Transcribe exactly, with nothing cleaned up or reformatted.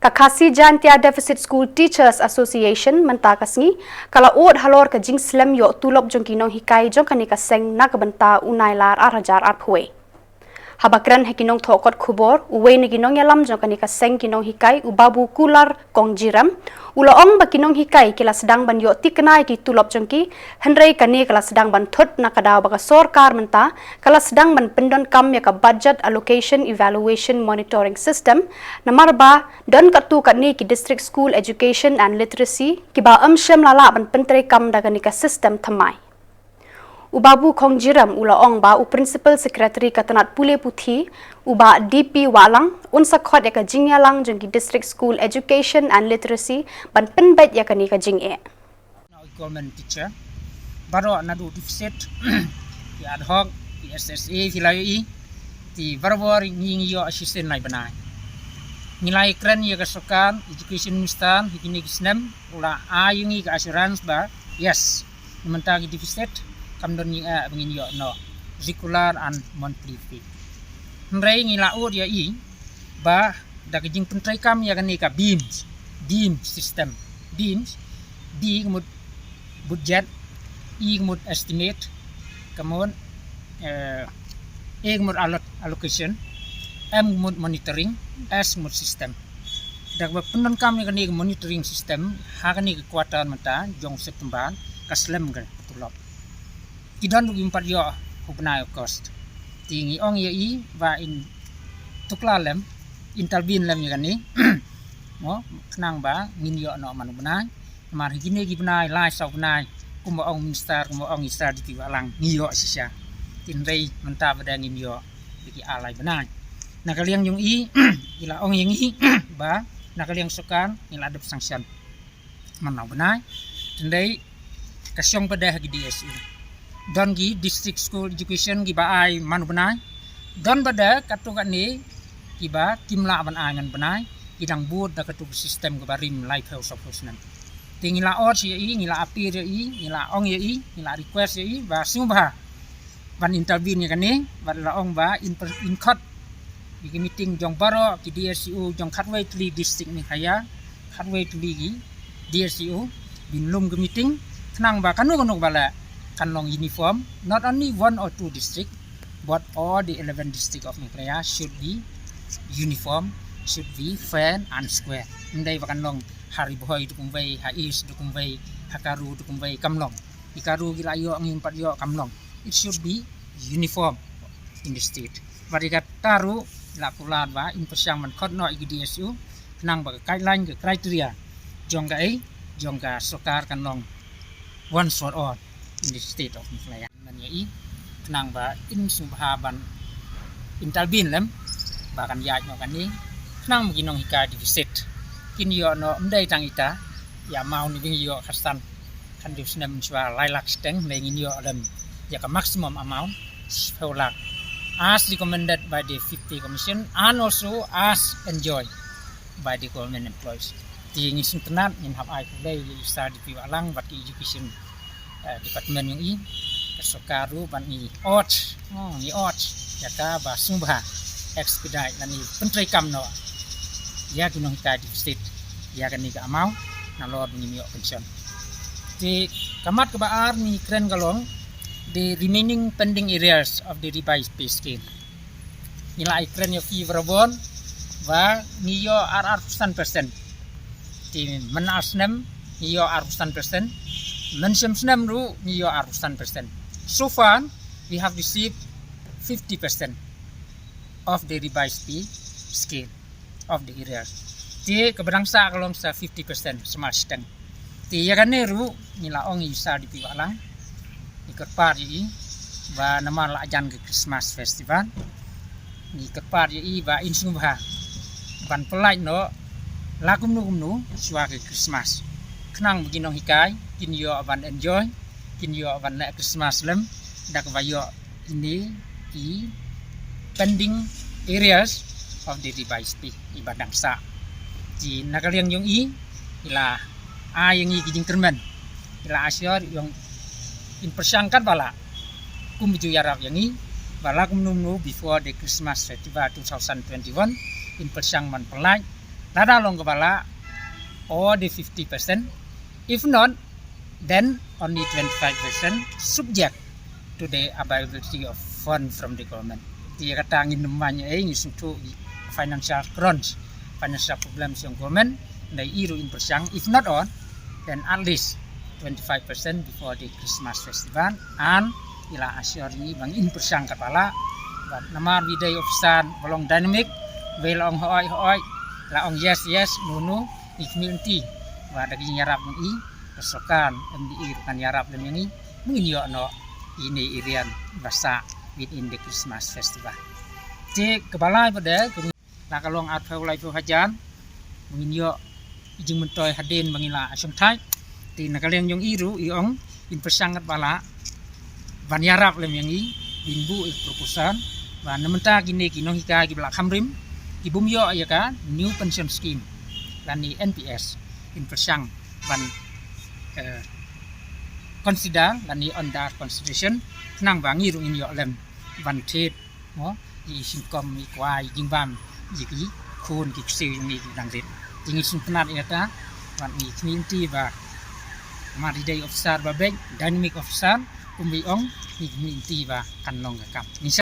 Ka Khasi Jaintia Deficit School Teachers Association mynta ka sngi ka la ud halor ka jingslem ïoh tulop jong ki nonghikai jong kane ka seng na ka bynta u Nailar ar hajar arphew. Haba kren ha ki nongthoh kot khubor, uwei na ki nongïalam jong kane ka seng ki nonghikai, u Babu Kular Kongjiram, u la ong ba ki nonghikai ki la sdang ban ïoh tikna ïa ki tulop jong ki, hynrei kane ka la sdang ban thut na ka daw ba ka sorkar mynta ka la sdang ban pyndonkam ïa ka Budget Allocation Evaluation Monitoring System, namar ba don katto katne ki District School Education and Literacy kiba ym shym la lah ban pyntreikam da kane ka system thymmai. U Babu Kongjiram u la ong ba u Principal Secretary ka tnat pule puthi, u Bah D P Wahlang, un sa khot ïa ka jingïalang jong ki District School Education and Literacy ban pynbeit ïa kane ka jingeh. Government teacher, baroh naduh deficit, ki ad hoc, ki S S A, ki la ïohi, ki barabor ngi ngi ïoh assistance lai bnai. Ngi la ïakren ïa ka sorkar, Education Minister, ha kine ki snem, u la ai ïa ngi ka assurance ba, yes, mynta ki deficit kam don ngi, eh, ba ngin ïoh noh regular and monthly fee. Hynrei ngi la ud ïa i ba da ka jingpyntreikam ïa kane ka BEAMS, BEAMS system, BEAMS, B ka mut budget, E ka mut estimate, ka mut, eh, A ka mut allot-, allocation, M ka mut monitoring, S ka mut system. Da kaba pyndonkam ïa kane ka monitoring system ha kane ka quarter mynta jong September ka slem ka tulop. Ki don ruh kim pat ïoh ha u bnai August. Te ngi ong ïa i ba in tuklar lem, intervene lem ïa kane. Mo, khnang ba ngin ïoh noh man u bnai. Namar ha kine ki bnai lai saw bnai, kumba ong minister, kumba ong i Sir D P Wahlang, ngi ïoh shisha. Hynrei mynta ba dang ngim ïoh ïa ki ar lai bnai. Na ka liang jong i, i la ong ïa ngi ba na ka liang sorkar ngi la dep sanction man u bnai. Hynrei ka shong pat ha ki D S E. Don ki District School Education kiba ai man u bnai. Don pat katto katne kiba kim lah ban ai man u bnai, ki dang bud da katto ka system kaba rim laiphew sawphew snem. Te ngi la urge ïa i, ngi la appeal ïa i, ngi la ong ïa i, ngi la request ïa i ba sngewbha ban intervene ïa kane, bad la ong ba in per-, in khot ïa ki meeting jong baroh ki D S E O jong khatwei tylli district Meghalaya, khatwei tylli ki D S E O, bin lum ka meeting, khnang ba kano kano kaba lah kan long uniform, not only one or two district, but all the eleven district of Meghalaya should be uniform, should be fair and square. Ym dei ba kan long ha Ri Bhoi da kumwei, ha East da kumwei, ha Garo da kumwei, kam long. I Garo ki la ïoh, ngim pat ïoh, kam long. It should be uniform in the state. Bad ïa kata ruh la kular ba in pyrshang ban khot noh ïa ki D S E O khnang ba ka guideline, ka criteria jong ka, eh, jong ka sorkar kan long once for all in the state of Meghalaya. Mynta ïa i khnang ba in sngewbha ban intervene lem ba kan ïaid noh kane, khnang ba ki nonghikai deficit kin ïoh noh, ym dei tang ita, ïa maw ni bing ïoh khatsan. Kan dei snem shuwa lai lak shiteng, ne ngin ïoh lem ïa ka maximum amount shiphew lak, as recommended by the fifty Commission and also as enjoined by the government employees. Te ngin sngewtynnat, ngin hap ai khublei ïa i Sir D P Wahlang bad ki education, eh, department jong i, ka sorkar ruh, bad ngi urge, oh, ngi urge ïa ka ba sngewbha expedite lane pyntreikam noh ïa ki nonghikai deficit ïa kane ka amount nalor ba ngin ïoh pension. Te ka mat kaba ar ngi kren ka long the remaining pending arrears of the revised pay scale. Ngi la ïakren ïa phi barabor ba ngi ïoh arphew san percent. Te mynta snem ngi ïoh arphew san percent. Mynshem snem ruh ngi ïoh arphew san percent. So far we have received fifty percent of the revised pay scale of the arrears. Te kaba dang sah ka long sa fifty percent, sma shiteng. Te ïa kane ruh ngi la ong ïa i Sir D P Wahlang, ngi kyrpad ïa i ba namar la jan ka Christmas festival, ngi kyrpad ïa i ba in sngewbha ban pyllait noh la kumno kumno shuwa ka Christmas, khnang ba ki nonghikai kin ïoh ban enjoy, kin ïoh ban leh Christmas lem da kaba ïoh ine i pending arrears of the revised pay iba dang sah. Te na ka liang jong i, i la ai ïa ngi ki jingkyrmen, i la assure ïa ngi, in pyrshang katba lah, kum ju ïarap ïa ngi ba la kumno kumno before the Christmas festival two thousand twenty-one, in pyrshang ban pyllait Lada long kaba lah, or the fifty percent. If not, then only twenty-five percent, subject to the availability of fund from the government. Te ïa kata ngin ym man ei, ngi sngewthuh financial crunch, financial problems jong government. Hynrei i ruh in pyrshang, if not all, then at least twenty-five percent before the Christmas festival. And i la assure ngi ba ngin pyrshang katba lah. Bad namar ba i dei officer ba long dynamic, ba i la ong hooid hooid, la ong yes yes, no no, ngi khmih lynti ba da ka jingïarap jong i, ka sorkar M D A ruh kan ïarap lem ïa ngi, ba ngin ïoh noh ine i rian ba sah within the Christmas festival. Te kaba lai pat de, ka la ka long arphew laiphew hajar ba ngin ïoh i jingmyntoi hadien ba ngi la shongthait. Te na ka liang jong i ruh i ong in pyrshang katba lah ban ïarap lem ïa ngi, ba ngin buh ïa ka proposal ba na mynta kine ki nonghikai kiba la kham rim, ki bym ïoh ïa ka New Pension Scheme lane N P S, in pyrshang ban, eh, consider lane under consideration, khnang ba ngi ruh ngin ïoh lem ban thied, mo, i sngewkhia, i kwai, i jingbam ïa ki khun ki ksiew jong ngi kiba dang rit. Te ngi sngewtynnat ïa kata, bad ngi khmih lynti ba namar i dei officer ba beit, dynamic officer, kum ba i ong, ngi khmih lynti ba kan long ka kam. Ngi